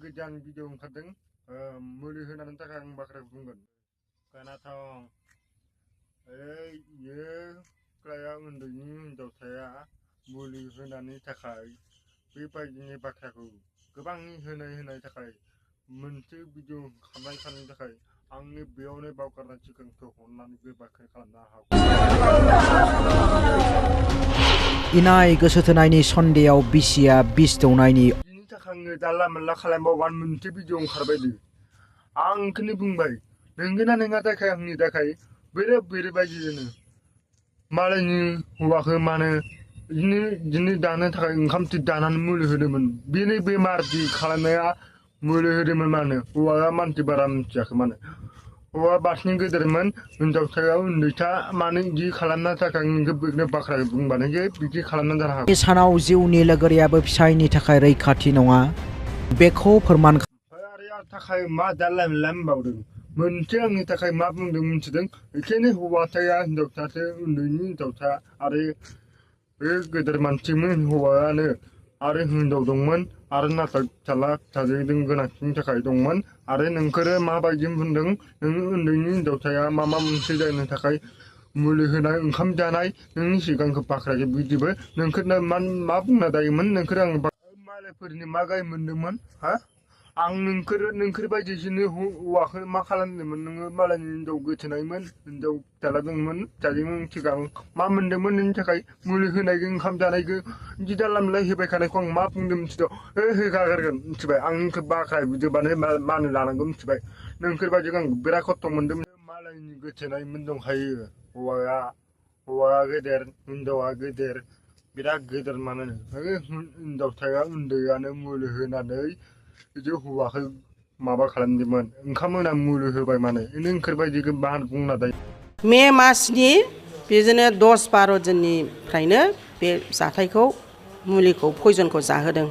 गोदान भिडिअ ओंखारदों मुलि होनायनि थाखाय आं बाथ्रा बुंगोन खोनासं इयो क्लाया उन्दैनि हिनजावसाया मुलि होनायनि थाखाय बेबायदिनि बाथ्राखौ गोबांनि होनाय थाखाय मोनसे भिडिअ खालामनायनि थाखाय आंनि बेयावनो बावगारनाय सिगांखौ हरनानै बे बाख्रि खालामनो हागौ। इनाय गोसो थोनायनि सन्देहआव बिसिया बिस दौनायनि आङो जानला मोनला खालामबावबान मोनसे भिडिअ ओंखारबायदि आं ओंखायनो बुंबाय नोंगोना नोङा थाखाय आंनि थाखाय बेबायदिनो मालायनि हौवाखौ मानो बिदिनो दानो थाखाय ओंखामथि दानानै मुलि होदोंमोन बेनो बेमारदि खालामनाया मुलि होदोंमोन मानो हौवाया मानसि बारा मिथियाखै मानो हौवा बासिनि गेदेरमोन हिनजावसाया उन्दैसा मानो बिदि खालामनो थाखाय नोंखौ बाख्रा बुंबानो जे बिदि खालामना जानो हागौ। सानाव जिउनि लोगोरियाबो फिसायनि थाखाय रैखाथि नङा बेखौ फोरमान थाखाय मा जानला मोनला होनबावदों मोनसे आंनि थाखाय मा बुंदों मिथिदों बेखायनो हौवासाया हिनजावसासो उन्दैनि हिनजावसा आरो बे गेदेर मानसिमोन हौवायानो आरो हिनजाव दंमोन आरो नाथाय फिसाला फिसाजोजों गोनांथिनि थाखाय दंमोन आरो नोंखोरो माबायदि बुंदों नों उन्दैनि हिनजावसाया माबा मोनसे जानो थाखाय मुलि होनाय ओंखाम जानाय नोंनि सिगांखौ बाख्रायो बिदिबो नोंखोरनो मा बुंना दायोमोन नोंखोर आं मालायफोरनि मा गाय मोनदोंमोन हा आं नोंखोर बायदिसिनो हौवाखौ मा खालामदोंमोन नोङो मालायनि हिनजाव गोथोनायमोन हिनजाव फिसाला दंमोन फिसाजोमोन सिगां मा मोनदोंमोन नोंनि थाखाय मुलि होनायखौ ओंखाम जानायखौ बिदि जानला मोनला होबाय थानायखौ आं मा बुंदों मिथिदों होखागोन मिथिबाय आंखौ बाख्रा बिदोबानो मानो लानांगौ मिथिबाय नोंखोर बायदिखौ आं बिराद खस्थ' मोनदों मालायनि गोथोनायमोन दंखायो हौवाया गेदेर हिनजावा गेदेर बिराद गेदेर मानो हिनजावसाया उन्दैयानो मुलि होनानै बिदि हौवाखौ माबा खालामदोंमोन ओंखाम होना मुलि होबाय माने नोंफोरबायदिखौ मा बुंना दायो। मे मासनि बिदिनो 10-12 दिननिफ्रायनो बे जाथायखौ मुलिखौ पयजनखौ जाहोदों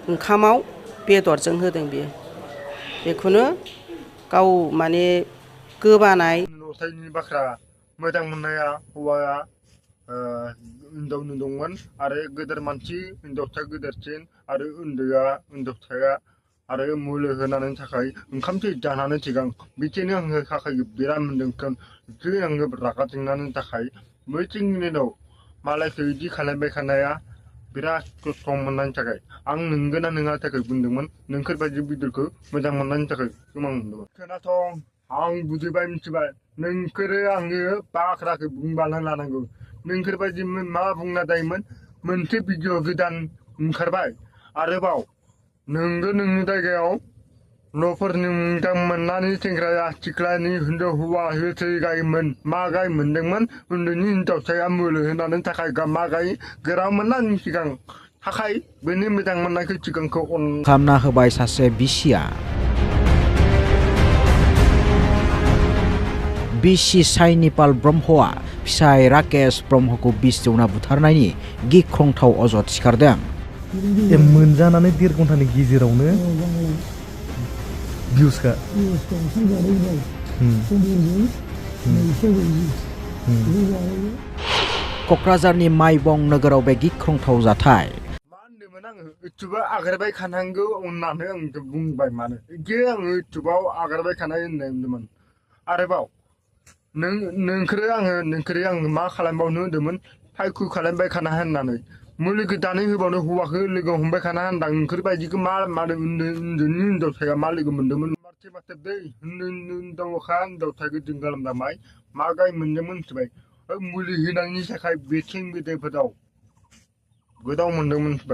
ओंखामाव बेदरजों होदों बियो बेखौनो गाव माने गोबानाय न'थायनि बाख्रा मोजां मोननाया हौवाया हिनजावनि दंमोन आरो गेदेर मानसि हिनजावसा गेदेरसिन आरो उन्दैया हिनजावसाया आरो मुलि होनायनि थाखाय ओंखामथि जानानै सिगां बिदिनो आङो थाखाय बिराद मोनदों बिदिनो आङो रागा जोंनायनि थाखाय बैथिंनि उनाव मालायखौ बिदि खालामबाय थानाया बिराद खस्थ' मोननायनि थाखाय आं नोंगोना नोङा थाखाय बुंदोंमोन नोंसोरबायदि भिडिअखौ मोजां मोननायनि थाखाय गोबां मोनदोंमोन खोनासं आं बुजिबाय मिथिबाय नोंसोरो आङो बाख्राखौ बुंबानो लानांगौ नोंसोरबायदि मा बुंना दायोमोन मोनसे भिडिअ गोदान ओंखारबाय आरोबाव नोंगो नोंनि जायगायाव न'फोरनि मोजां मोननानै सेंग्राया सिख्लानि हिनजाव हौवा होसै गायोमोन मा गाय मोनदोंमोन उन्दैनि हिनजावसाया मुलि होनायनि थाखाय मा गाय गोराव मोननायनि सिगां थाखाय बेनि मोजां मोननायखौ सिगांखौ खालामना होबाय सासे बिसिया बिसि साइनिपाल ब्रह्मआ फिसाय राकेश ब्रह्मखौ बिस दौना बुथारनायनि गिख्रंथाव अजद सिखारदों। मोनजानानै 1.5 घन्टानि गेजेरावनो भिउसखा क'क्राझारनि माइबं नोगोराव बे गिख्रंथाव जाथाय मा होनदोंमोन आङो इउटुबाव आगारबाय थानांगौ होननानै आं बुंबाय मानो इदि आङो इउटुबाव आगारबाय थानाय होनदोंमोन आरोबाव नोंखोरो आङो मा खालामबावनो होदोंमोन फायखु खालामबाय थाना होननानै मुलिखौ दानो होबावनो हौवाखौ लोगो हमबाय थाना होनदां नोंसोरबायदिखौ मानो उन्दैनि हिनजावसाया मा लोगो मोन्दोंमोन माथो दै हिनजावसाखौ जों खालामदांबाय मा गाय मोन्दोंमोन मिथिबाय मुलि होनायनि थाखाय बेथिं बेदेफोराव गोदाव मोन्दोंमोन मिथिबाय।